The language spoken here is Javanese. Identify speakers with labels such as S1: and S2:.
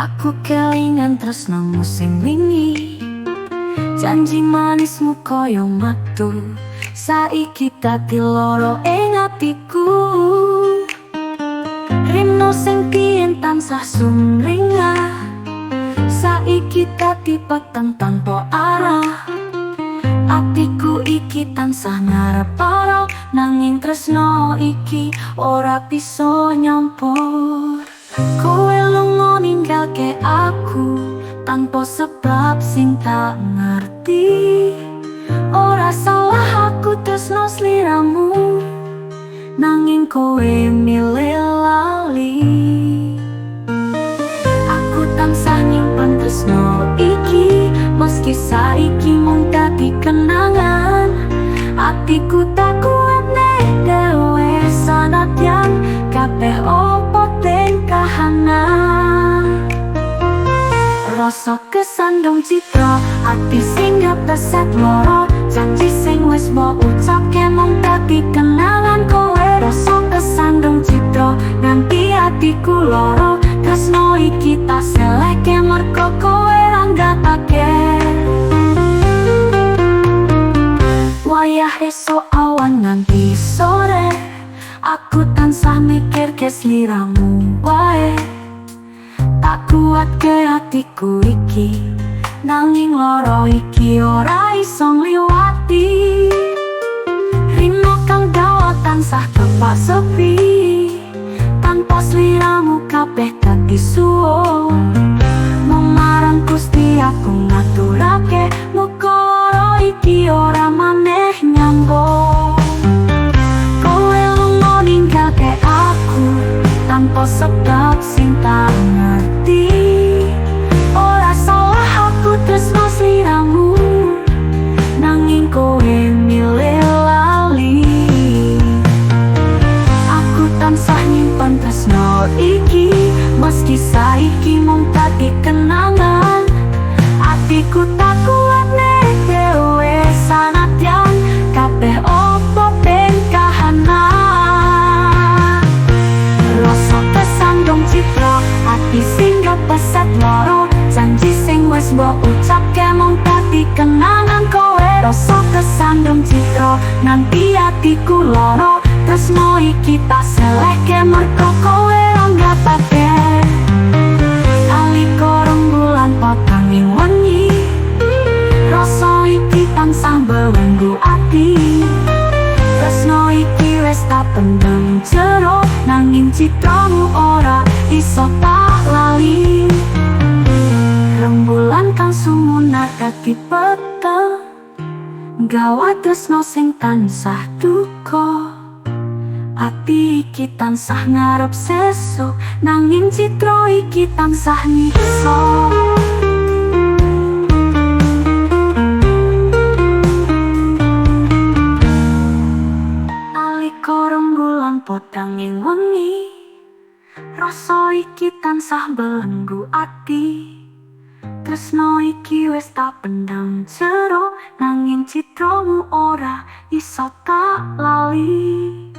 S1: Aku kelingan tresnomu sing wingi, janji manismu koyo matu, saiki dadi loro ing atiku. Rino sing biyen tansah sumringah, saiki dadi peteng tanpa arah. Atiku iki tansah ngarep-arep, nanging tresno iki ora bisa nyampur. Kowe lunga ninggalke aku tanpa sebab sing tak ngerti. Ora salah aku tresno sliramu, nanging kowe milih lali. Aku tansah nyimpen tresno iki, meski saiki mung dadi kenangan. Atiku tak kuat nek dhewe sanadyan kabeh opo kahanan. Rasa kesandung citra, ati sing kepeset loro, janji sing wis mbok ucapke mung dadi kenangan kowe. Rasa kesandung citra, nganti atiku loro, tresno iki tak selehke mergo kowe ra nggatake. Wayah esuk awan nganti sore, aku tansah mikirke sliramu wae. Tak kuatke atiku iki, nanging loro iki ora iso ngliwati. Rino kang dawa tansah kepak sepi, tanpa sliramu kabeh dadi suwun. Mung marang Gusti aku ngaturake, muga loro iki ora maneh nyambung. Kowe lunga ninggalke aku tanpa sebab sing tak ngerti. Ora salah aku tresno sliramu, nanging kowe milih lali. Aku tansah nyimpen tresno iki, meski saiki mung dadi kenangan. Atiku tak kuat nek dhewe sanadyan kabeh opo ben kahanan. Rasa kesandung citra, ati sing kepeset loro, janji sing wis mbok ucapke mung dadi kenangan kowe. Rasa kesandung citra, nganti atiku loro, tresno iki tak selehke mergo kowe ra nggatake. Nalika rembulan petang ing wengi, rasa iki tansah mbelenggu ati. Tresno iki wis tak pendem jero, nanging citramu ora iso tak lali. Rembulan kang sumunar dadi peteng, gawa tresno sing tansah duka. Ati iki tansah ngarep sesuk, nanging citra iki tansah nyiksa. Nalika rembulan podhang ing wengi, rasa iki tansah mbelenggu ati. Tresno iki wis tak pendem jero, nanging citramu ora iso tak lali.